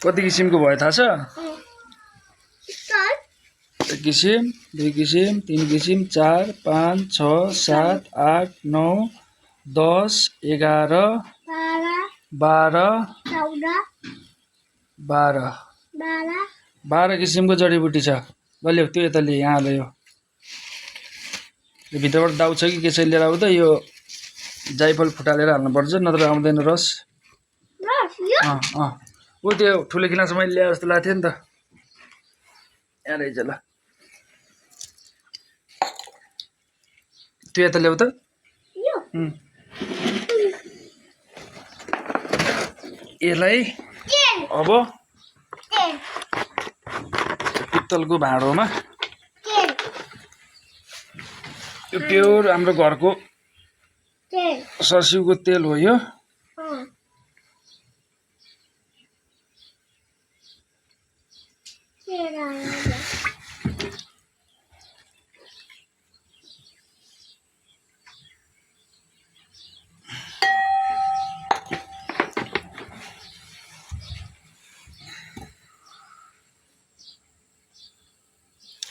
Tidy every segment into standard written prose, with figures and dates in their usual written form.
कति किसिमको भयो थाहा छ? एक किसिम, दुई किसिम, तीन किसिम, 4 5 6 7 8 9 10 11 12 12 किसिमको जडीबुटी छ। बल्यो त्यो यता लिए यहाँ ल्यायो। यो भित्रबाट दाउ छ कि के छ लिएर आऊ त। यो जाइफल फुटालेर हाल्नुपर्छ नत्र आउँदैन रस। ऊ त्यो ठुलो गिलास मैले ल्याए जस्तो लाग्थ्यो नि त। यहाँ रहेछ ल। त्यो यता ल्याऊ त। यसलाई अब पित्तलको भाँडोमा यो प्योर हाम्रो घरको सरसिउको तेल हो यो।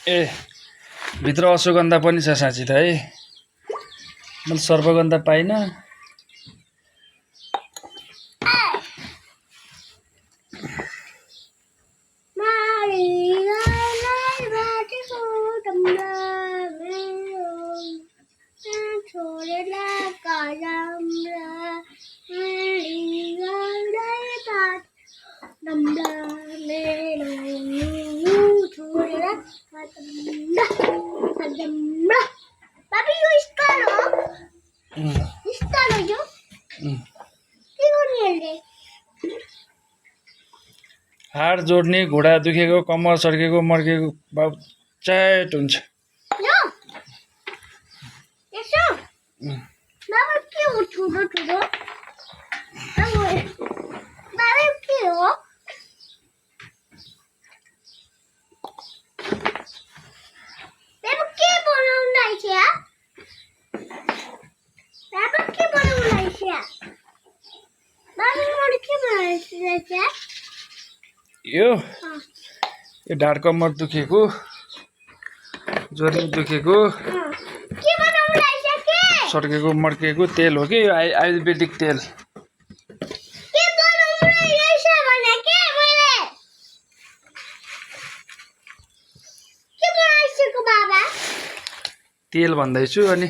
ए भित्र अश्वगन्धा पनि छ साँच्ची त है। मैले सर्पगन्धा पाइनँ। हाड जोड्ने, घुँडा दुखेको, कम्मर सर्केको, मर्केको बाउ च्याट हुन्छ। यो ढाड कम्मर दुखेको, जोर्नी दुखेको, सर्केको मर्केको तेल हो कि यो आयुर्वेदिक तेल। तेल भन्दैछु अनि